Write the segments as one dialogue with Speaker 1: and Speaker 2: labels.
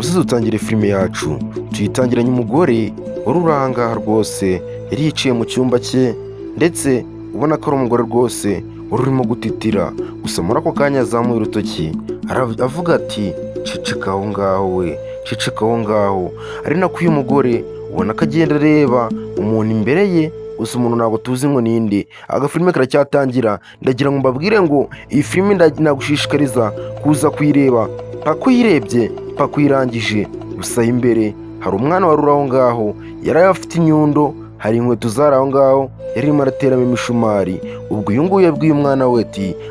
Speaker 1: Musozi dutangire filime yacu, tuyitangiranye umugore wari uri ahangaha rwose, yari yicaye mu cyumba cye, ndetse ubona ko ari umugore rwose wari urimo gutitira. Gusa muri ako kanya yazamuye urutoki avuga ati: "Ceceka aho ngaho we, ceceka aho ngaho." Ari nako uyu mugore ubona ko agenda areba umuntu imbere ye, gusa umuntu ntabwo tuzi ngo ninde. Agafilime karacyatangira. Ndagira ngo mbabwire ngo iyi filime nagushishikariza kuza kuyireba paka uyirebye, paka uyirangije. Gusa imbere hari umwana wari uri aho ngaho, yari afite inyundo, hari inkweto zari aho ngaho, yari arimo arateramo imishumari. Ubwo uyu nguyu yabwiye umwana we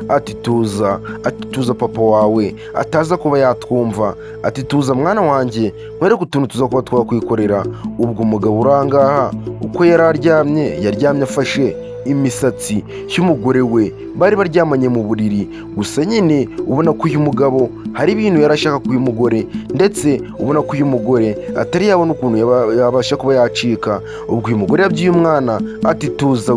Speaker 1: ati: "Tuza," ati: "Tuza, papa wawe ataza kuba yatwumva." Ati: "Tuza mwana wanjye, nkwereke utuntu tuza kuba twakwikorera." Ubwo umugabo uri aha ngaha, uko yari aryamye, yaryamye afashe imisatsi y'umugore we bari baryamanye mu buriri. Gusa nyine ubona ko uyu mugabo hari ibintu yari ashaka ku uyu mugore, ndetse ubona ko uyu mugore atari yabona ukuntu yabasha kuba yacika. Ubwo uyu mugore yabwiye umwana ati: "Tuza,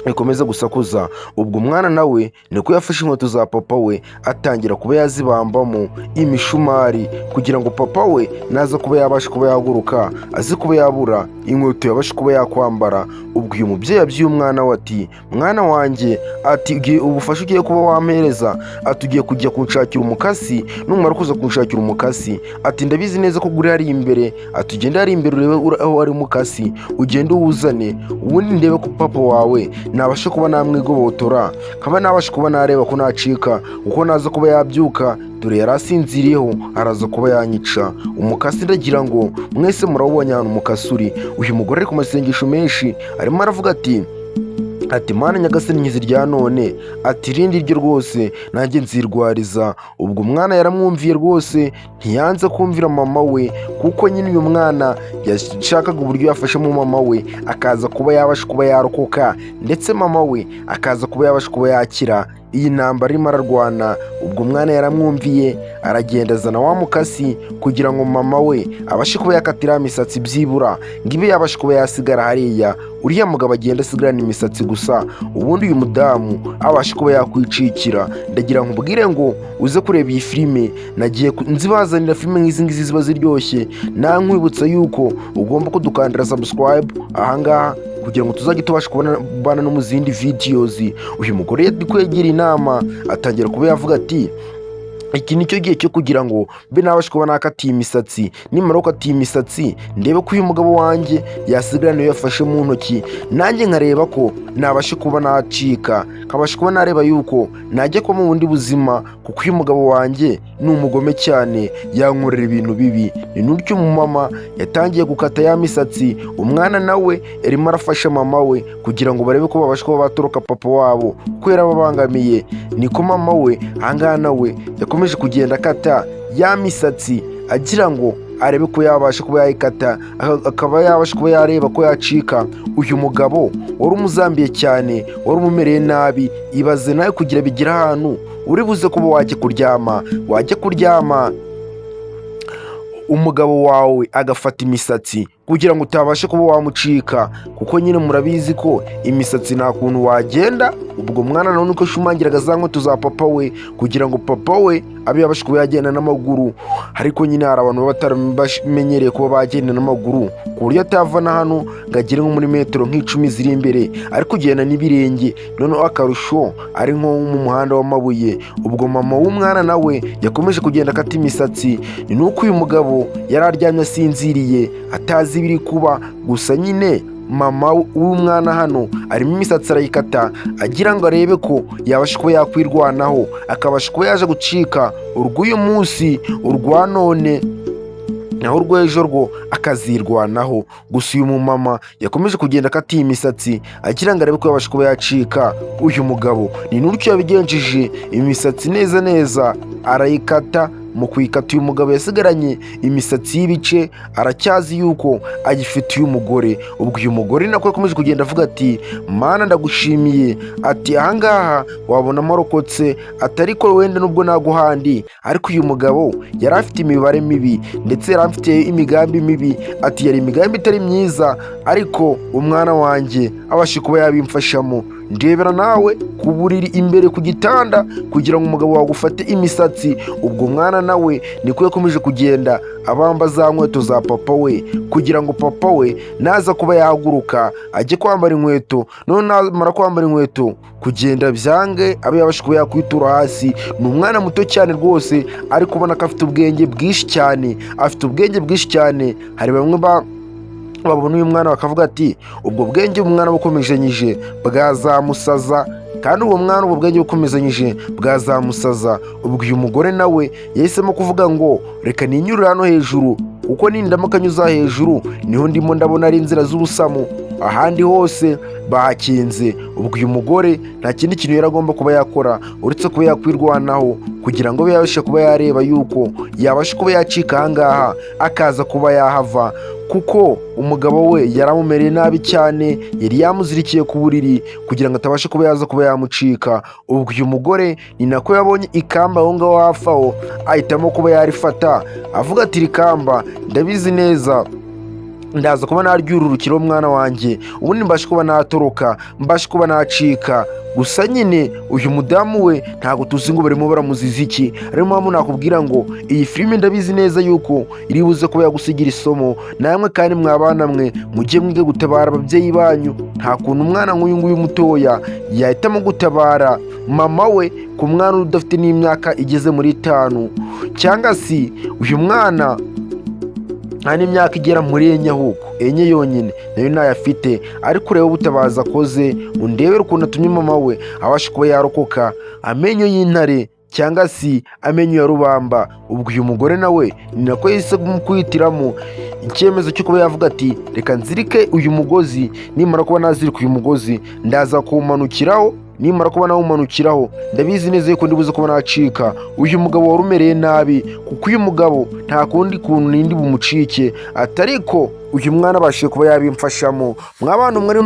Speaker 1: bikomeza gusakuza." Ubwo umwana nawe niko yafashe inkweto za papa we, atangira kuba yazibambamo imishumari kugira ngo papa we naza kuba yabasha kuba yahaguruka, aze kuba yabura inkweto yabasha kuba yakwambara. Ubwo uyu mubyeyi yabwiye umwana we ati: "Mwana wanjye," ati, "ubufasha ugiye kuba wampereza," ati, "ugiye kujya kunshakira umukasi. Numara kuza kunshakira umukasi," ati, "ndabizi neza ko uri hariya imbere," ati, "ugende hariya imbere urebe aho ari umukasi, ugende uwuzane, ubundi ndebe ko papa wawe nabasha kuba namwigobotora, nkaba nabasha kuba nareba ko nacika, kuko naza kuba yabyuka, dore yari asinziriyeho, araza kuba yanyica." Umukasi ndagira ngo mwese murawubonye ahantu umukasi uri. Uyu mugore ari ku masengesho menshi, arimo aravuga ati: "Mana nyagasani, nkizi rya none," ati, "irindi ryo rwose nanjye nzirwariza." Ubwo umwana yaramwumviye rwose, ntiyanze kumvira mama we, kuko nyine uyu mwana yashakaga uburyo yafashamo mama we, akaza kuba yabasha kuba yarokoka, ndetse mama we akaza kuba yabasha kuba yakira iyi ntambara arimo ararwana. Ubwo umwana yaramwumviye, aragenda azana wa mukasi kugira ngo mama we abashe kuba yakatira imisatsi, byibura ngo ibe yabasha kuba yasigara hariya, uriya mugabo agenda asigarana imisatsi gusa, ubundi uyu mudamu abashe kuba yakwicikira. Ndagira ngo ubwire ngo uze kureba iyi filime. Nagiye nzibazanira filime nk'izi ngizi ziba ziryoshye. Nankwibutsa yuko ugomba kudukandira subscribe ahangaha kugira ngo tuzajye tubasha kubana no mu zindi videos. Uyu mugore yari kwegira inama, atangira kuba yavuga ati: "Iki nicyo gihe cyo kugira ngo mbe nabasha kuba nakatiye imisatsi. Nimara gukatiye imisatsi, ndebe ko uyu mugabo wanjye yasigara niyo yafashe mu ntoki, nanjye nkareba ko nabasha kuba nacika, nkabasha kuba nareba yuko najya kuba mu bundi buzima, kuko uyu mugabo wanjye ni umugome cyane, yankorera ibintu bibi." Ni n'utyo umumama yatangiye gukata ya misatsi, umwana nawe yarimo arafasha mama we kugira ngo barebe ko babasha kuba batoroka papa wabo, kuko yarababangamiye. Niko mama we ahangaha nawe yakomeje kugenda akata ya misatsi, agira ngo arebe ko yabasha kuba yayikata, akaba yabasha kuba yareba ko yacika uyu mugabo wari umuzambiye cyane, wari umumereye nabi. Ibaze nawe kugira bigire ahantu uri buze kuba wajya kuryama, umugabo wawe agafata imisatsi kugira ngo utabasha kuba wamucika, kuko nyine murabizi ko imisatsi nta kuntu wagenda. Ubwo mwana nawe nuko ashumangiraga za nkweto za papa we kugira ngo papa we abe yabasha kuba yagenda n'amaguru. Ariko nyine hari abantu baba bataramenyereye kuba bagenda n'amaguru, ku buryo atava na hano ngo agere nko muri metero nk'icumi ziri imbere ari kugenda n'ibirenge, noneho akarusho ari nko mu muhanda w'amabuye. Ubwo mama w'umwana nawe yakomeje kugenda akata imisatsi. Ni nuko uyu mugabo yari aryamye asinziriye, atazi ibiri kuba. Gusa nyine mama w'umwana hano arimo imisatsi arayikata, agira ngo arebe ko yabasha kuba yakwirwanaho, akabasha kuba yaje gucika urw'uyu munsi, urwa none, naho urw'ejo rwo akazirwanaho. Gusa uyu mumama yakomeje kugenda akata iyi misatsi, agira ngo arebe ko yabasha kuba yacika uyu mugabo. Ni n'utyo yabigenjeje, imisatsi neza neza arayikata. Mu kuyikata, uyu mugabo yasigaranye imisatsi y'ibice, aracyazi yuko agifite uyu mugore. Ubwo uyu mugore nako yakomeje kugenda avuga ati: "Mana ndagushimiye," ati, "ahangaha wabona amarokotse," ati, "ariko wenda nubwo naguhandi, ariko uyu mugabo yari afite imibare mibi, ndetse yari afite imigambi mibi," ati, "yari imigambi itari myiza, ariko umwana wanjye abashe kuba yabimfashamo." Ndebera nawe ku buriri imbere ku gitanda kugira ngo umugabo wawe ufate imisatsi. Ubwo mwana nawe niko yakomeje kugenda abamba za nkweto za papa we, kugira ngo papa we naza kuba yahaguruka ajye kwambara inkweto, none namara kwambara inkweto kugenda byange, abe yabasha kuba yakwitura hasi. Ni umwana muto cyane rwose, ariko ubona ko afite ubwenge bwinshi cyane, afite ubwenge bwinshi cyane. Hari bamwe babona uyu mwana bakavuga ati: "Ubwo bwenge umwana bukomezanyije bwazamusaza." Kandi uwo mwana ubwo bwenge bukomezanyije bwazamusaza. Ubwo uyu mugore nawe yahisemo kuvuga ngo: "Reka ninyurire hano hejuru, kuko nindamuka anyuza hejuru niho ndimo ndabona ari inzira z'ubusamo, ahandi hose bahakinze." Ubwo uyu mugore nta kindi kintu yari agomba kuba yakora uretse kuba yakwirwanaho, kugira ngo abe yabashe kuba yareba yuko yabasha kuba yacika ahangaha, akaza kuba yahava, kuko umugabo we yaramumereye nabi cyane, yari yamuzirikiye ku buriri kugira ngo atabasha kuba yaza kuba yamucika. Ubwo uyu mugore ni nako yabonye ikamba aho ngaho hafi aho, ahitamo kuba yarifata, avuga ati: "Iri kamba ndabizi neza ndaza kuba naryururukiraho umwana wanjye, ubundi mbashe kuba natoroka, mbashe kuba nacika." Gusa nyine uyu mudamu we ntabwo tuzi ngo barimo baramuziza iki. Ariyo mpamvu nakubwira ngo iyi filime ndabizi neza yuko iri buze kuba yagusigira isomo. Namwe kandi mwabana mwe, mujye mwige gutabara ababyeyi banyu. Nta kuntu umwana nk'uyu nguyu mutoya yahitamo gutabara mama we ku mwana udafite n'imyaka igeze muri 5, cyangwa se uyu mwana nta n'imyaka igera muri 4, ahubwo 4 yonyine nayo ntayo afite. Ariko urebe ubutabazi akoze, undebere ukuntu atumye mama we abasha kuba yarokoka amenyo y'intare cyangwa se amenyo ya rubamba. Ubwo uyu mugore nawe ni nako yahise kwihitiramo icyemezo cyo kuba yavuga ati: "Reka nzirike uyu mugozi, nimara kuba nazirika uyu mugozi ndaza kuwumanukiraho, nimara kuba nawumanukiraho ndabizi neza yuko ndibuze kuba nacika uyu mugabo wari umereye nabi, kuko uyu mugabo nta kundi kuntu nindi bumucike atariko uyu mwana abashije kuba yabimfashamo." Mwabana umwe, ari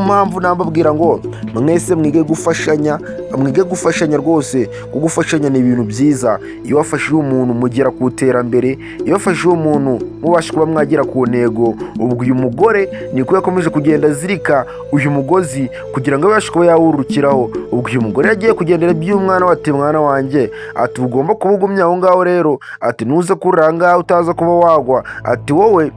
Speaker 1: mpamvu nambabwira ngo mwese mwige gufashanya, mwige gufashanya rwose, kuko gufashanya ni ibintu byiza. Iyo wafashije umuntu mugera ku iterambere, iyo wafashije umuntu mubasha kuba mwagera ku ntego. Ubwo uyu mugore niko yakomeje kugenda azirika uyu mugozi kugira ngo abashe kuba yawurukiraho. Ubwo uyu mugore yagiye kugendera iby'umwana we, ati: "Mwana wanjye," ati, "ugomba kuba ugumye aho ngaho rero," ati, "ntuze kurira aha ngaha utaza kuba wagwa," ati, "wowe,"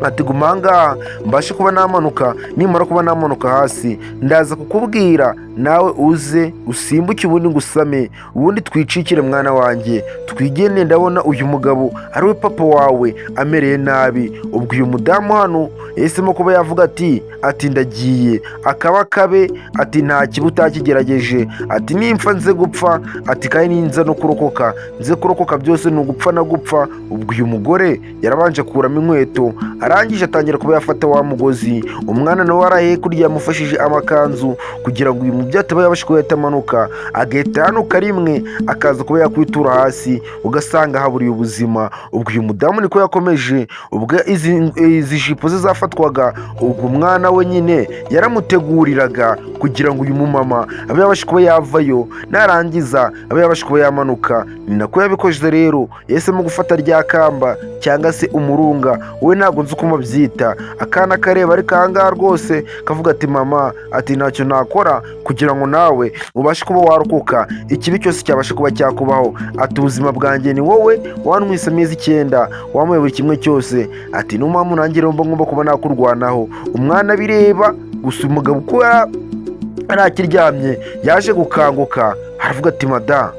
Speaker 1: ati, "guma aha ngaha mbashe kuba namanuka, nimara kuba namanuka hasi ndaza kukubwira nawe uze usimbuke, ubundi ngusame, ubundi twicikire mwana wanjye, twigende. Ndabona uyu mugabo ari we papa wawe amereye nabi." Ubwo uyu mudamu hano yahisemo kuba yavuga ati: "Ndagiye akaba kabe," ati, "nta kiba utakigerageje," ati, "nimpfa nze gupfa," ati, "kandi ninza no kurokoka nze kurokoka, byose ni ugupfa na gupfa." Ubwo uyu mugore yarabanje akuramo inkweto, arangije atangira kuba yafata wa mugozi. Umwana nawe araye kurya, yamufashije amakanzu kugira ngo uyu mubyeyi ataba yabasha kuba yahita amanuka, agahita ahanuka rimwe akaza kuba yakwitura hasi, ugasanga haburiye ubuzima. Ubwo uyu mudamu niko yakomeje. Ubwo izi jipo ze zafatwaga, ubwo umwana we nyine yaramuteguriraga kugira ngo uyu mumama abe yabasha kuba yavayo, narangiza abe yabasha kuba yamanuka. Ni nako yabikoze rero, yahisemo gufata rya kamba cyangwa se umurunga, wowe ntabwo nzi uko babyita. Akana kareba ariko ahangaha rwose kavuga ati: "Mama," ati, "ntacyo nakora kugira ngo nawe ubashe kuba warokoka ikibi cyose cyabasha kuba cyakubaho," ati, "ubuzima bwanjye ni wowe wantwise amezi 9, wampaye buri kimwe cyose," ati, "niyo mpamvu nanjye rero mba ngomba kuba nakurwanaho." Umwana bireba gusa. Umugabo uko yari akiryamye yaje gukanguka, aravuga ati: "Madamu,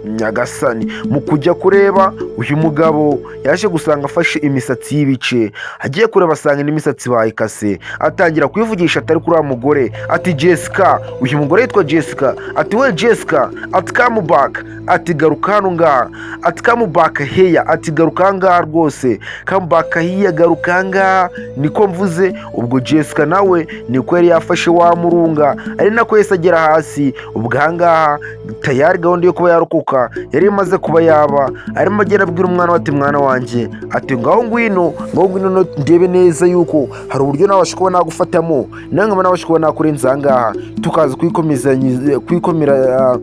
Speaker 1: nyagasani." Mu kujya kureba, uyu mugabo yaje gusanga afashe imisatsi y'ibice. Agiye kureba asanga n'imisatsi bayikase. Atangira kwivugisha atari kuri uriya mugore, ati: "Jessica." Uyu mugore yitwa Jessica. Ati: "We Jessica," ati, "come back," ati, "garuka hano ngaha," ati, "come back here," ati, "garuka aha ngaha rwose, come back here, garuka aha ngaha niko mvuze." Ubwo Jessica nawe niko yari yafashe wa murunga, ari nako yahise agera hasi. Ubwo aha ngaha tayari gahunda yo kuba yarokoka yari imaze kuba yaba. Arimo agenda abwira umwana we ati: "Mwana wanjye," ati, "ngaho ngwino, ngaho ngwino ndebe neza yuko hari uburyo nabasha kuba nagufatamo, nawe nkaba nabasha kuba nakurenza aha ngaha, tukaza kwikomera."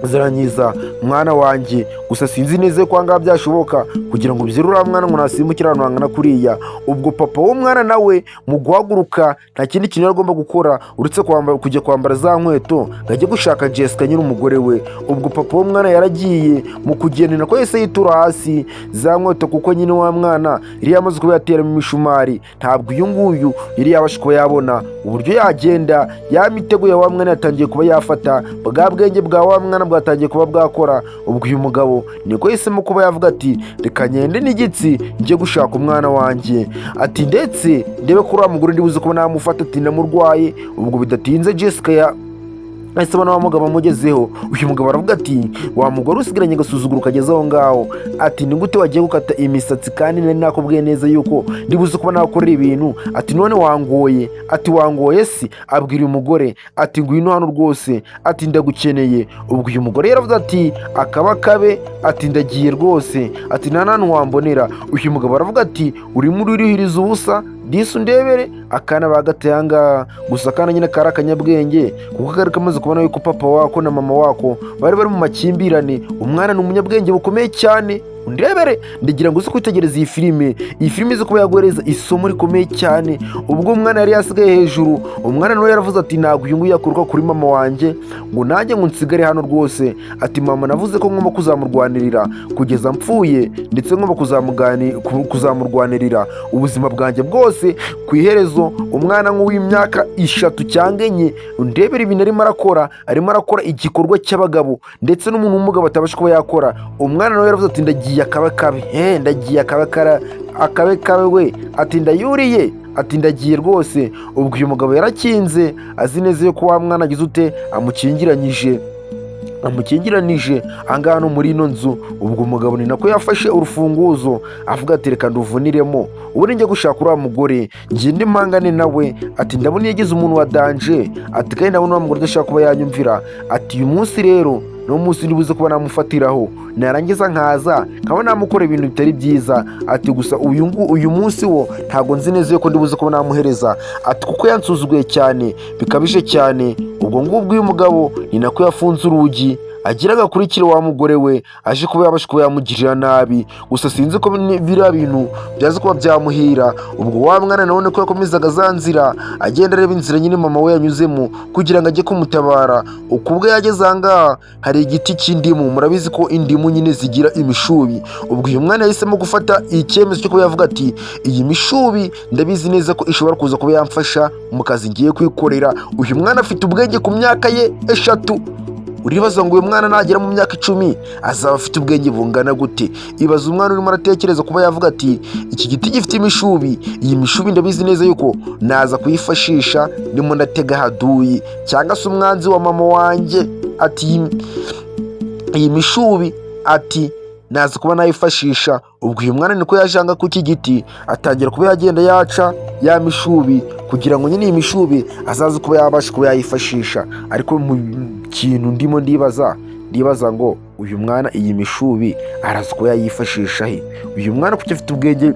Speaker 1: Zirangiza mwana wanjye. Gusa sinzi neza ko ahangaha byashoboka kugira ngo ubyire uriya mwana ngo nasimbukire ahantu hangana kuriya. Ubwo papa w'umwana nawe mu guhaguruka nta kindi kintu yari agomba gukora uretse kwambara, kujya kwambara za nkweto ngo ajye gushaka Jessica nyine umugore we. Ubwo papa w'umwana yaragiye, mu kugenda nako yahise yitura hasi za nkweto, kuko nyine wa mwana yari yamaze kuba yateramo imishumari. Ntabwo uyu nguyu yari yabasha kuba yabona uburyo yagenda. Ya mitego ya wa mwana yatangiye kuba yafata, bwa bwenge bwa wa mwana bwatangiye kuba bwakora. Ubwo uyu mugabo niko yahisemo kuba yavuga ati: "Reka ngende n'igitsi njye gushaka umwana wanjye," ati "ndetse ndebe ko uriya mugore ndibuze kuba namufata," ati "ndamurwaye." Ubwo bidatinze Jessica ya ahise abona wa mugabo amugezeho. Uyu mugabo aravuga ati: "Wa mugore usigaranye agasuzuguro kageze aho ngaho," ati "ni gute wagiye gukata imisatsi kandi nari nakubwiye neza yuko ndibuze kuba nakorera ibintu?" Ati: "None wangoye," ati "wangoye si?" Abwira uyu mugore ati: "Ngwino hano rwose," ati "ndagukeneye." Ubwo uyu mugore yaravuze ati: "Akaba kabe," ati "ndagiye rwose," ati "nta hantu wambonera." Uyu mugabo aravuga ati: "Urimo urihiriza ubusa disi, undebere akana bagateye ahangaha." Gusa akana nyine kari akanyabwenge, kuko kari kamaze kubona yuko papa wako na mama wako bari bari mu makimbirane. Umwana ni umunyabwenge bukomeye cyane. Undebere, ndagira ngo uze kwitegereza iyi filime. Iyi filime ize kuba yaguhereza isomo rikomeye cyane. Ubwo umwana yari yasigaye hejuru, umwana nawe yaravuze ati: "Ntabwo uyu nguyu yakuruka kuri mama wanjye ngo nanjye ngo nsigare hano rwose." Ati: "Mama navuze ko ngomba kuzamurwanirira kugeza mpfuye, ndetse ngomba kuzamurwanirira ubuzima bwanjye bwose." Ku iherezo umwana nk'uw'imyaka 3 cyangwa 4, undebere ibintu arimo arakora. Arimo arakora igikorwa cy'abagabo, ndetse n'umuntu w'umugabo atabasha kuba yakora. Umwana nawe yaravuze ati: "Ndagiye akabe kabe, he, ndagiye akabe kara akabe kabe we," ati "ndayuriye," ati "ndagiye rwose." Ubwo uyu mugabo yarakinze, azi neza yuko wa mwana agize ute, amukingiranije ahangaha no muri ino nzu. Ubwo umugabo ni nako yafashe urufunguzo, avuga ati: "Reka nduvuniremo, ubundi njye gushaka uriya mugore, ngende mpangane nawe." Ati: "Ndabona iyo yagize umuntu wa danger," ati "kandi ndabona uriya mugore udashaka kuba yanyumvira." Ati: "Uyu munsi rero ni umunsi ndibuze kuba namufatiraho, narangiza nkaza nkaba namukora ibintu bitari byiza." Ati: "Gusa uyu munsi wo ntabwo nzi neza yuko ndibuze kuba namuhereza," ati "kuko yansuzuguye cyane bikabije cyane." Ubwo ngubwo uyu mugabo ni nako yafunze urugi, agira agakurikire wa mugore we aje kuba yabasha kuba yamugirira nabi. Gusa sinzi ko biriya bintu byaza kuba byamuhira. Ubwo wa mwana nabone ko yakomezaga za nzira, agenda areba inzira nyine mama we yanyuzemo kugira ngo ajye kumutabara. Uko ubwo yageze aha ngaha hari igiti cy'indimu. Murabizi ko indimu nyine zigira imishubi. Ubwo uyu mwana yahisemo gufata icyemezo cyo kuba yavuga ati: "Iyi mishubi ndabizi neza ko ishobora kuza kuba yamfasha mu kazi ngiye kwikorera." Uyu mwana afite ubwenge ku myaka ye 3. Uribaza ngo uyu mwana nagera mu myaka 10 azaba afite ubwenge bungana gute? Ibaza umwana urimo aratekereza kuba yavuga ati: "Iki giti gifite imishubi, iyi mishubi ndabizi neza yuko naza kuyifashisha ndimo ndatega haduyi cyangwa se umwanzi wa mama wanjye." Ati: "Iyi mishubi," ati "naza kuba nayifashisha." Ubwo uyu mwana niko yajanga ku iki giti, atangira kuba yagenda yaca ya mishubi kugira ngo nyine iyi mishubi azaze kuba yabasha kuba yayifashisha. Ariko mu kintu ndimo ndibaza ngo uyu mwana iyi mishubi araza kuba yayifashisha he? Uyu mwana kuko afite ubwenge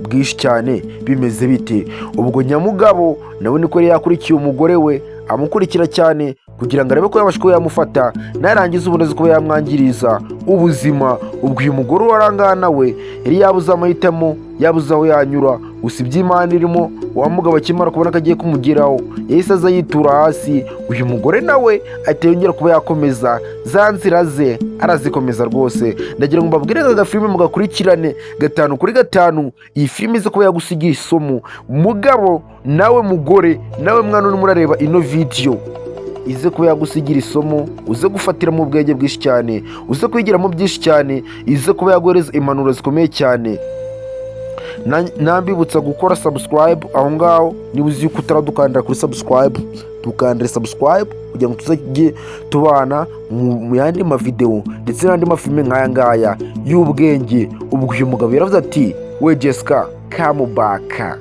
Speaker 1: bwinshi cyane, bimeze bite? Ubwo nyamugabo nawe niko yari yakurikiye umugore we, amukurikira cyane kugira ngo arebe ko yabasha kuba yamufata, narangiza ubundi azi kuba yamwangiriza ubuzima. Ubwo uyu mugore warangana nawe yari yabuze amahitamo, yabuze aho yanyura. Gusa iby'Imana irimo, wa mugabo akimara kubona ko agiye kumugeraho yahise aza yitura hasi. Uyu mugore nawe ahita yongera kuba yakomeza za nzira ze, arazikomeza rwose. Ndagira ngo mbabwire ngo agafilime mugakurikirane gatanu kuri gatanu. Iyi filime ize kuba yagusigira isomo, mugabo nawe mugore nawe mwana urimo urareba ino vidiyo, ize kuba yagusigira isomo, uze gufatiramo ubwenge bwinshi cyane, uze kwigiramo byinshi cyane, ize kuba yaguhereza impanuro zikomeye cyane. Nambibutsa gukora subscribe aho ngaho. Niba uzi yuko utaradukandira kuri subscribe, dukandire subscribe kugira ngo tuzajye tubana mu yandi mavidewo ndetse n'andi mafilime nk'aya ngaya y'ubwenge. Ubwo uyu mugabo yaravuze ati: "We Jessica, come back."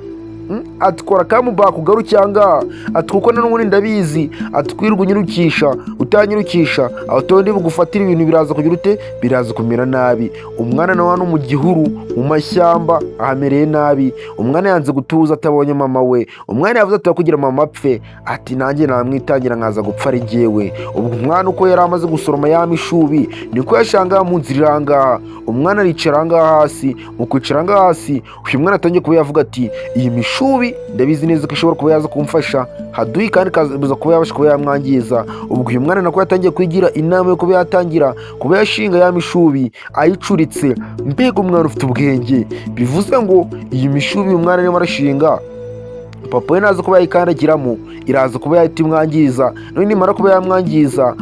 Speaker 1: Ati: "Kora comeback ugaruke ahangaha." Ati: "Kuko n'ubundi ndabizi." Ati: "Kwirirwa unyirukisha utanyirukisha, aho ndi bugufatire ibintu biraza kugira ute? Biraza kumera nabi." Umwana nawe hano mu gihuru, mu mashyamba, ahamereye nabi. Umwana yanze gutuza atabonye mama we. Umwana yavuze ati: "Kugira mama apfe," ati, "nanjye namwitangira nkaza gupfa ari njyewe." Ubwo umwana uko yari amaze gusoroma ya mishubi, niko yashangaga mu nzira irangaha. Umwana aricara ahangaha hasi. Mu kwicara ahangaha hasi, uyu mwana atangiye kuba yavuga ati: "Iyi mishubi ndabizi neza ko ishobora kuba yaza kumfasha haduyi, kandi ikaza kuba yabasha kuba yamwangiza." Ubwo uyu mwana nako yatangiye kwigira inama yo kuba yatangira kuba yashinga ya mishubi ayicuritse. Mbega umwana ufite ubwenge! Bivuze ngo iyi mishubi uyu mwana arimo arashinga, papa we naza kuba yayikandagiramo, iraza kuba yahita imwangiza. None nimara kuba yamwangiza,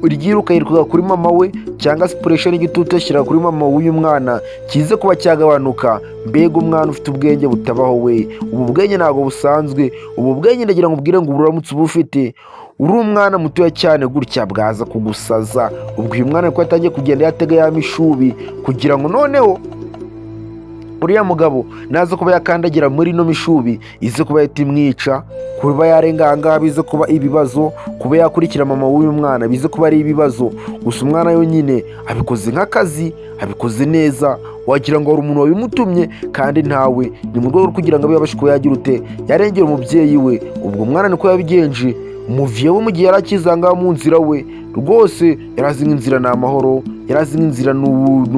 Speaker 1: iryiruka yirukaga kuri mama we, cyangwa se pressure n'igitutu yashyira kuri mama w'uyu mwana kize kuba cyagabanuka. Mbega umwana ufite ubwenge butabaho we! Ubu bwenge ntabwo busanzwe. Ubu bwenge ndagira ngo ubwire ngo uramutse uba ufite uri umwana mutoya cyane gutya, bwaza kugusaza. Ubwo uyu mwana ko yatangiye kugenda yatega ya mishubi kugira ngo noneho uriya mugabo naza kuba yakandagira muri ino mishubi, ize kuba yahita imwica. Kuba yarenga ahangaha bize kuba ibibazo, kuba yakurikira mama w'uyu mwana bize kuba ari ibibazo. Gusa umwana wenyine abikoze nk'akazi, abikoze neza, wagira ngo hari umuntu wabimutumye kandi ntawe. Ni mu rwego rwo kugira ngo abe yabashe kuba yagira ute? Yarengera umubyeyi we. Ubwo umwana niko yabigenje. Umuviye we mu gihe yari akize ahangaha mu nzira, we rwose yari azi nk'inzira ni amahoro, yari azi nk'inzira ni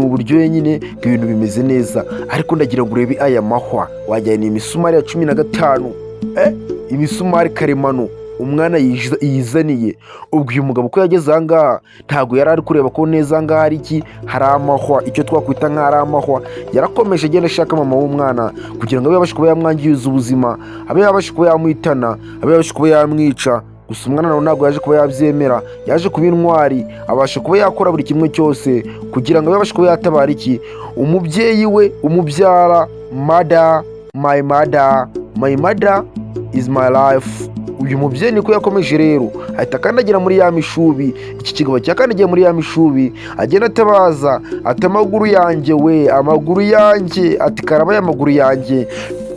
Speaker 1: uburyohe nyine, ngo ibintu bimeze neza. Ariko ndagira ngo urebe aya mahwa, wagira ni imisumari ya 15, imisumari karemano umwana yizaniye. Ubwo uyu mugabo uko yageze ahangaha, ntabwo yari ari kureba ko neza ahangaha hari iki? Hari amahwa, icyo twakwita nk'aho ari amahwa. Yarakomeje agenda ashaka mama w'umwana kugira ngo abe yabashe kuba yamwangiriza ubuzima, abe yabashe kuba yamuhitana, abe yabashe kuba yamwica. Gusa umwana nawe ntabwo yaje kuba yabyemera, yaje kuba intwari, abasha kuba yakora buri kimwe cyose kugira ngo abe yabashe kuba yatabara iki? Umubyeyi we umubyara. Mother, my mother, my mother is my life. Uyu mubyeyi niko yakomeje rero, ahita akandagira muri ya mishubi. Iki kigabo cyakandagiye muri ya mishubi, agenda atabaza ati: "Amaguru yanjye we, amaguru yanjye!" Ati: "Karabaye, amaguru yanjye!"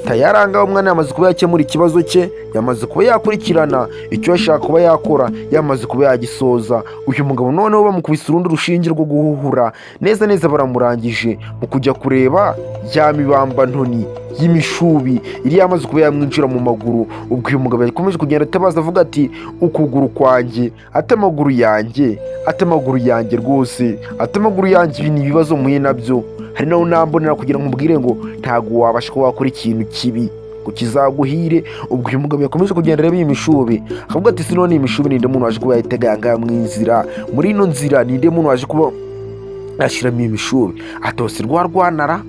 Speaker 1: Tayaranga umwana yamaze kuba yakemura ikibazo cye, yamaze kuba yakurikirana icyo yashaka kuba yakora, yamaze kuba yagisoza. Uyu mugabo noneho bamukubise urundi rushinge rwo guhuhura neza neza, baramurangije. Mu kujya kureba ya mibambantoni y'imishubi iri yamaze kuba yamwinjira mu maguru. Ubwo uyu mugabo yakomeje kugenda atabaza avuga ati: "Ukuguru kwanjye!" Ati: "Amaguru yanjye!" Ati: "Amaguru yanjye rwose!" Ati: "Amaguru yanjye!" Ibi ni ibibazo muhuye nabyo. Hari naho nambonera kugira ngo nkubwire ngo ntabwo wabasha kuba wakora ikintu kibi ngo kizaguhire. Ubwo uyu mugabo yakomeje kugenda areba iyi mishubi, akavuga ati: "Si none iyi mishubi ninde muntu waje kuba yayitega aya mu inzira, muri ino nzira? Ninde muntu waje kuba yashyiramo iyi mishubi?" Ati: "Hose rwa rwanara."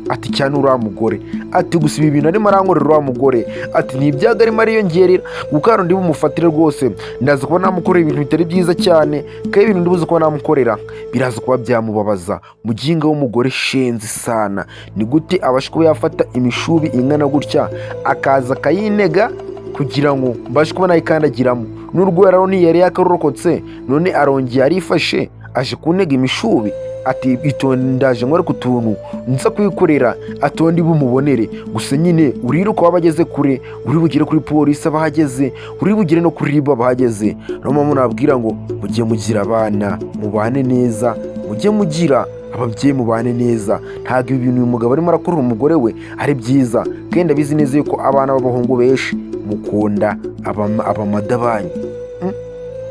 Speaker 1: Ati: "Cyane uriya mugore." Ati: "Gusa ibi bintu arimo arankorera uriya mugore," ati, "ni ibyago arimo ariyongerera, kuko hano ndi bumufatire rwose, ndaza kuba namukorera ibintu bitari byiza cyane, kandi ibintu ndibuze kuba namukorera biraza kuba byamubabaza." Muginga w'umugore, shenzi sana! Ni gute abasha kuba yafata imishubi ingana gutya, akaza akayintega kugira ngo mbashe kuba nayikandagiramo? N'urwo rero ntiyari yakarurokotse, none arongeye arifashe aje kuntega imishubi. Ati: "Itonde, ndaje nkore ku tuntu nza kwikorera." Ati: "Ndi bumubonere gusa nyine." Uriruka waba ageze kure, uri bugere kuri polisi abahageze, uri bugere no kuri RIB abahageze. Niyo mpamvu nababwira ngo mujye mugira abana mubane neza, mujye mugira ababyeyi mubane neza. Ntabwo ibi bintu uyu mugabo arimo arakorera umugore we ari byiza, kandi abizi neza yuko abana b'abahungu benshi mukunda abamada banyu.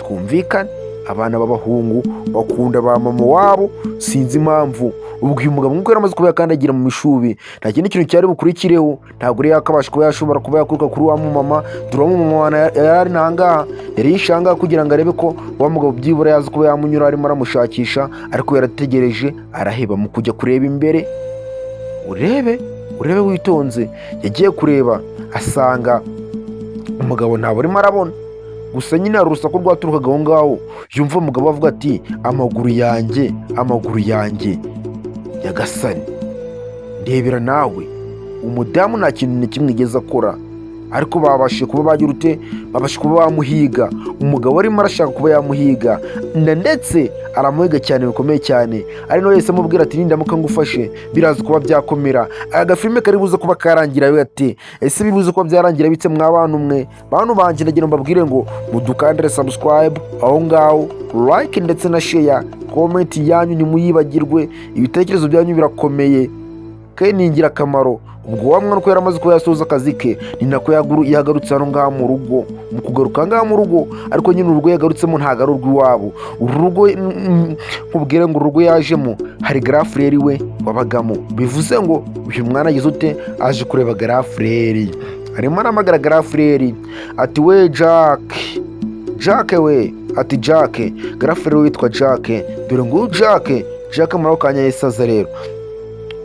Speaker 1: Twumvikane, abana b'abahungu bakunda ba mama wabo, sinzi impamvu. Ubwo uyu mugabo nk'uko yari amaze kuba yakandagira mu mishubi, nta kindi kintu cyari bukurikireho. Ntabwo yari yakabasha kuba yashobora kuba yakwiruka kuri wa mumama. Dore wa mumama yari ari ntangaha, yari yishe ahangaha kugira ngo arebe ko wa mugabo byibura yaza kuba yamunyura arimo aramushakisha, ariko yarategereje araheba. Mu kujya kureba imbere, urebe urebe witonze, yagiye kureba asanga umugabo ntabwo arimo arabona. Gusa nyine hari urusaku rwaturukaga aho ngaho, yumva umugabo avuga ati: "Amaguru yanjye, amaguru yanjye!" Nyagasani, ndebera nawe, umudamu nta kintu na kimwe igeze akora. Ariko babashije kuba bagira ute? Babasha kuba bamuhiga. Umugabo arimo arashaka kuba yamuhiga na ndetse aramuhiga cyane bikomeye cyane, ari nawe wese amubwira ati: "Nindamuka ngufashe biraza kuba byakomera." Aka gafilime kari buze kuba karangira ati ese bibuze kuba byarangira bitse? Mwa bantu mwe, bantu banjye, ndagira ngo mbabwire ngo mudukandire subscribe aho ngaho, like ndetse na share, comment yanyu ntimuyibagirwe. Ibitekerezo byanyu birakomeye kandi ni ingirakamaro. Ubwo wa mwana uko yari amaze kuba yasoza akazi ke, ni nako yagarutse hano ngaha mu rugo. Mu kugaruka ngaha mu rugo, ariko nyine urugo yagarutsemo ntabwo ari urw'iwabo. Uru rugo, nkubwire ngo urugo yajemo hari grand frère we wabagamo. Bivuze ngo uyu mwana agize ute? Aje kureba grand frère. Arimo arahamagara grand frère ati: "We Jack, Jack we!" Ati: "Jack." Grand frère we witwa Jack. Dore nguyu Jack. Jack muri ako kanya yahise aza. Rero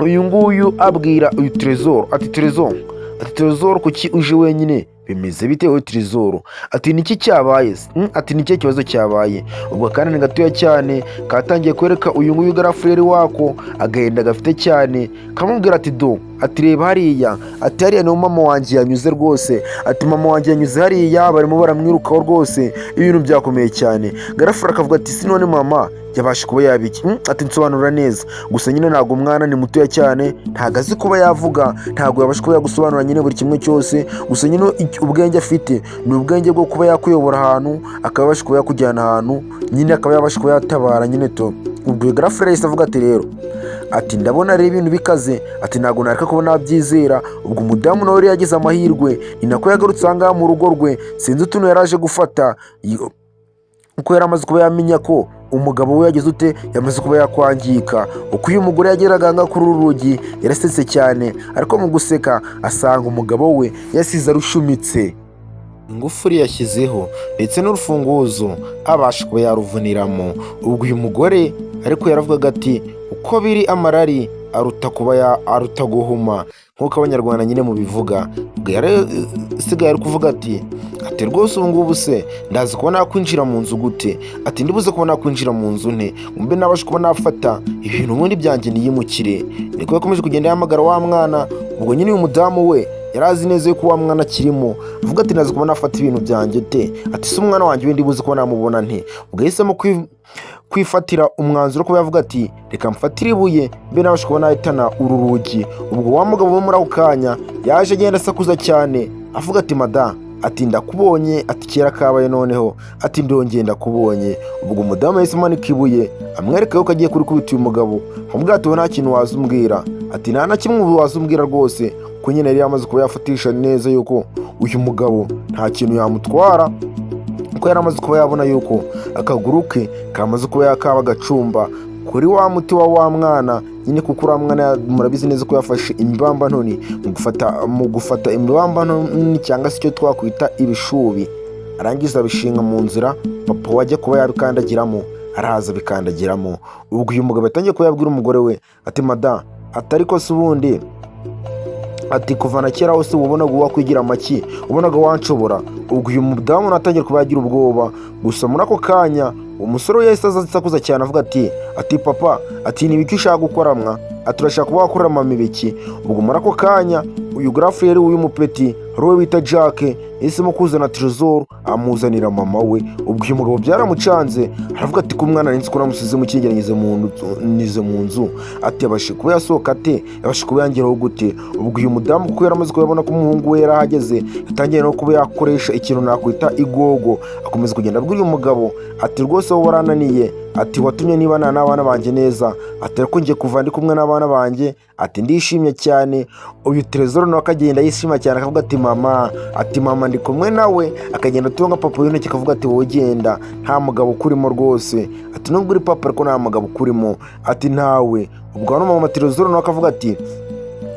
Speaker 1: uyu nguyu abwira uyu Trezor ati: "Trezor," ati: "Trezor, kuki uje wenyine? Bimeze bite wowe Trezor?" Ati: "Niki cyabaye se? Ati: "Ni ikihe kibazo cyabaye?" Ubwo akana ni gatoya cyane katangiye kwereka uyu nguyu grand frère wako agahinda gafite cyane. Kamubwira ati: "Do," ati, "reba hariya," ati, "hariya niho mama wanjye yanyuze rwose." Ati: "Mama wanjye yanyuze hariya, barimo baramwirukaho rwose, ibintu byakomeye cyane." Grand frère akavuga ati: "Si none mama yabasha kuba yabiki?" Ati: "Nsobanura neza." Gusa nyine ntabwo, umwana ni mutoya cyane, ntabwo azi kuba yavuga, ntabwo yabasha kuba yagusobanura nyine buri kimwe cyose. Gusa nyine ubwenge afite ni ubwenge bwo kuba yakuyobora ahantu, akaba yabasha kuba yakujyana ahantu nyine, akaba yabasha kuba yatabara nyine to. Ubwo grand frère yahise avuga ati: "Rero," ati, "ndabona rero ibintu bikaze," ati, "ntabwo nareka kuba nabyizera." Ubwo umudamu nawe yari yagize amahirwe, ni nako yagarutse aha ngaha mu rugo rwe. Sinzi utuntu yari aje gufata, kuko yari amaze kuba yamenya ko umugabo we yagize ute? Yamaze kuba yakwangika. Uko uyu mugore yageraga aha kuri uru rugi, yarasetse cyane, ariko mu guseka asanga umugabo we yasize arushumitse ingufuri yashyizeho, ndetse n'urufunguzo abasha kuba yaruvuniramo. Ubwo uyu mugore ariko yaravugaga ati: "Uko biri, amarari aruta kuba ya aruta guhuma," nk'uko Abanyarwanda nyine mubivuga. Ubwo yari isigaye ari kuvuga ati: "Rwose ubu ngubu se ndazi kuba nakwinjira mu nzu gute?" Ati: "Ndibuze kuba nakwinjira mu nzu nte ngo mbe nabasha kuba nafata ibintu ubundi byanjye niyimukire?" Niko yakomeje kugenda yahamagara wa mwana. Ubwo nyine uyu mudamu we yari azi neza yuko wa mwana akirimo. Avuga ati: "Ndazi kuba nafata ibintu byanjye te?" Ati: "Se umwana wanjye we ndibuze kuba namubona nte?" Ubwo yahisemo kwifatira umwanzuro kuba yavuga ati: "Reka mfatire ibuye mbe nabasha kuba nahitana uru rugi." Ubwo wa mugabo we muri ako kanya yaje agenda asakuza cyane, avuga ati: "Madamu," ati, "ndakubonye," ati, "kera kabaye noneho," ati, "ndongeye ndakubonye." Ubwo umudamu yahise amanika ibuye, amwereka yuko agiye kurikubita uyu mugabo. Amubwira ati: "Wowe nta kintu waza umbwira," ati, "nta na kimwe waza umbwira rwose," ko nyine yari yamaze kuba yafatisha neza yuko uyu mugabo nta kintu yamutwara, kuko yari amaze kuba yabona yuko akaguru ke kamaze kuba yakaba agacumba kuri wa muti wa wa mwana nyine, kuko uriya mwana murabizi neza ko yafashe imibambantoni mu gufata imibambantoni, cyangwa se icyo twakwita ibishubi, arangiza abishinga mu nzira. Papa we ajya kuba yabikandagiramo, araza abikandagiramo. Ubwo uyu mugabo yatangiye kuba yabwira umugore we ati: "Madamu," ati, "ariko se ubundi," ati, "kuva na kera hose wabonaga wakwigira amaki, ubonaga wanshobora?" Ubwo uyu mudamu natangiye kuba yagira ubwoba. Gusa muri ako kanya umusore we yahise aza asakuza cyane, avuga ati: "Papa," ati, "ni ibiki ushaka gukora mwa?" Ati: "Urashaka kuba wakorera mama ibiki?" Ubwo muri ako kanya uyu grand frère w'uyu mupeti, hari uwo bita Jack, yahisemo kuzana Trezor, amuzanira mama we. Ubwo uyu mugabo byaramucanze, aravuga ati: "Ko umwana nzi ko namusize mu cyegeranyize mu nzu, nize mu nzu," ati, "yabashe kuba yasohoka ate? Yabashe kuba yangeraho gute?" Ubwo uyu mudamu, kuko yaramaze kubabona ko umuhungu we yarahageze, yatangiye no kuba yakoresha ikintu nakwita igogo. Akomeza kugenda abwira uyu mugabo ati: "Rwose wowe warananiye," ati, "watumye nibana n'abana banjye neza," ati, "ariko ngiye kuva ndi kumwe n'abana banjye," ati, "ndishimye cyane." Uyu Trezor nawe akagenda yishima cyane, akavuga ati: "Mama," ati, "mama ndi kumwe nawe." Akagenda atunga papa w'intoki, akavuga ati: "Wowe genda, nta mugabo ukurimo rwose," ati, "nubwo uri papa ariko nta mugabo ukurimo," ati, "ntawe." Ubwo hano mama Trezor nawe akavuga ati: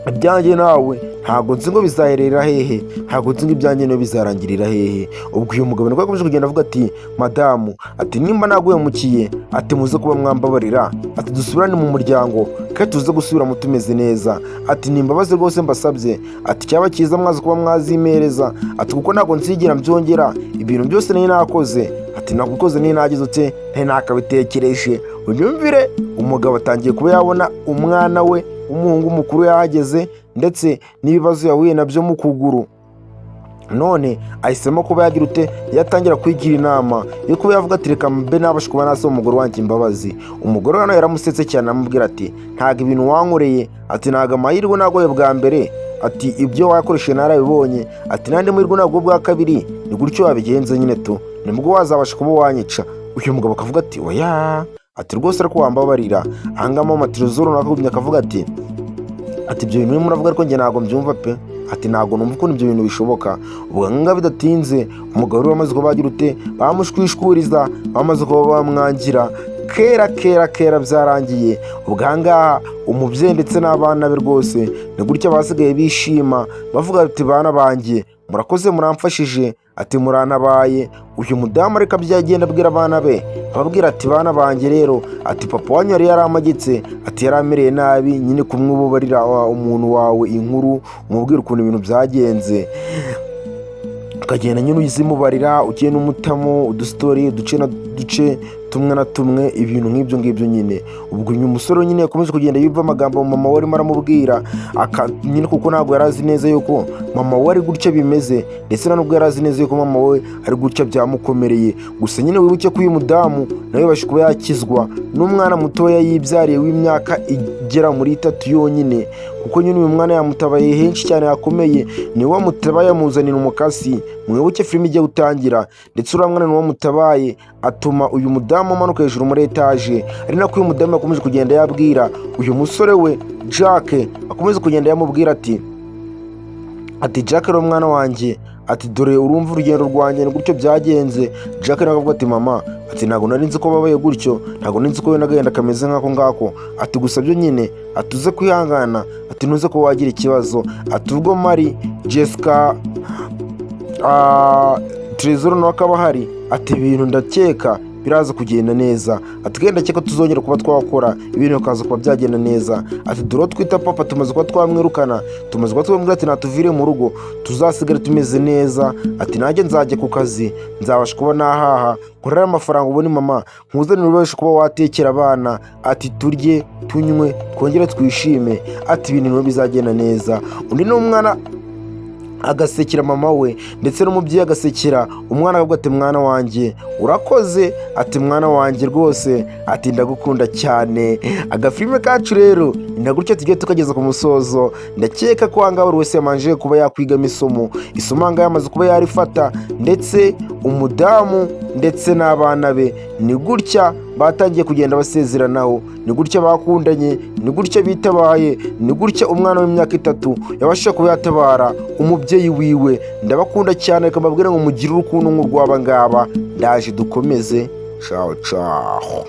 Speaker 1: "Ibyanjye nawe ntabwo nzi ngo bizaherera hehe, ntabwo nzi ngo ibyanjye nawe bizarangirira hehe." Ubwo uyu mugabo nibwo yakomeje kugenda avuga ati: "Madamu," ati, "nimba naguhemukiye," ati, "muze kuba mwambabarira," ati, "dusubirane mu muryango kandi tuze gusubiramo tumeze neza," ati, "ni imbabazi rwose mbasabye," ati, "cyaba cyiza mwaza kuba mwazimereza," ati, "kuko ntabwo nzigera mbyongera. Ibintu byose nari nakoze," ati, "nagukoze nari nagize ute, ntari nakabitekereje." Unyumvire, umugabo atangiye kuba yabona umwana we w'umuhungu mukuru yahageze, ndetse n'ibibazo yahuye nabyo mu kuguru. None ahisemo kuba yagira ute, yatangira kwigira inama yo kuba yavuga ati: "Reka mbe nabasha kuba nasaba umugore wanjye imbabazi." Umugore hano yaramusetse cyane, amubwira ati: "Ntabwo ibintu wankoreye," ati, "ntabwo amahirwe nagoye bwa mbere," ati, "ibyo wakoresheje narabibonye," ati, "n'andi mahirwe ntabwo bwa kabiri ni gutyo wabigenza nyine tu, nibwo wazabasha kuba wanyica." Uyu mugabo akavuga ati: "Oya," ati, "rwose ariko wambabarira." Ahangaha mama Trezor nawe akagumya akavuga ati: "Ibyo bintu urimo uravuga ariko njye ntabwo mbyumva pe," ati, "ntabwo numva ukuntu ibyo bintu bishoboka." Ubwo ahangaha bidatinze umugabo wari wamaze kuba bagira ute, bamushwishwuriza, bamaze kuba bamwangira kera kera kera, byarangiye. Ubwo ahangaha umubyeyi ndetse n'abana be rwose ni gutya basigaye bishima, bavuga ati: "Bana banjye, murakoze, muramfashije," ati, "murantabaye." Uyu mudamu ariko agenda abwira abana be, ababwira ati: "Bana banjye rero," ati, "papa wanyu yari yaramagitse," ati, "yaramereye nabi nyine." Kumwe ubabarira umuntu wawe inkuru, umubwira ukuntu ibintu byagenze, ukagenda nyine uzimubarira, ugenda umutamo udustory, uduce na duce tumwe na tumwe, ibintu nk'ibyo ngibyo nyine. Ubwo uyu musore nyine yakomeje kugenda yumva amagambo mama we arimo aramubwira, nyine kuko ntabwo yari azi neza yuko mama we ari gutya bimeze, ndetse nta nubwo yari azi neza yuko mama we ari gutya byamukomereye. Gusa nyine wibuke ko uyu mudamu nawe yabasha kuba yakizwa n'umwana mutoya yibyariye w'imyaka igera muri 3 yonyine, kuko nyine uyu mwana yamutabaye henshi cyane hakomeye. Niwe wamutabaye amuzanira umukasi, mwibuke filime igiye gutangira, ndetse uriya mwana niwe wamutabaye atuma uyu mudamu amanuka hejuru muri etaje. Ari nako uyu mudamu yakomeje kugenda yabwira uyu musore we Jack, akomeza kugenda yamubwira ati: "Jack rero mwana wanjye," ati, "dore urumva urugendo rwanjye ni gutyo byagenze." Jack nawe akavuga ati: "Mama," ati, "ntabwo nari nzi ko babaye gutyo, ntabwo nari nzi ko we n'agahinda kameze nk'ako ngako," ati, "gusa byo nyine," ati, "uze kwihangana," ati, "ntuze kuba wagira ikibazo," ati, "ubwo mari Jessica, Trezor nawe akaba ahari," ati, "ibintu ndakeka biraza kugenda neza," ati, "kandi ndakeka tuzongera kuba twakora ibintu bikaza kuba byagenda neza," ati, "dore uwo twita papa tumaze kuba twamwirukana, tumaze kuba twamubwira ati natuvire mu rugo, tuzasigare tumeze neza," ati, "nanjye nzajya ku kazi, nzabasha kuba nahaha nkorera amafaranga, ubone mama nkuzanire ubashe kuba watekera abana," ati, "turye tunywe twongere twishime," ati, "ibintu niho bizagenda neza." Undi ni umwana agasekera mama we, ndetse n'umubyeyi agasekera umwana, akavuga ati: "Mwana wanjye urakoze," ati, "mwana wanjye rwose," ati, "ndagukunda cyane." Agafilime kacu rero ni na gutya tugiye tukageza ku musozo. Ndakeka ko ahangaha buri wese yamanje kuba yakwigamo isomo. Isomo ahangaha yamaze kuba yarifata, ndetse umudamu ndetse n'abana be ni gutya batangiye kugenda basezeranaho, ni gutya bakundanye, ni gutya bitabaye, ni gutya umwana w'imyaka 3 yabashije kuba yatabara umubyeyi wiwe. Ndabakunda cyane, reka mbabwire ngo mugire urukundo nk'urw'aba ngaba. Ndaje dukomeze. Ciao ciao.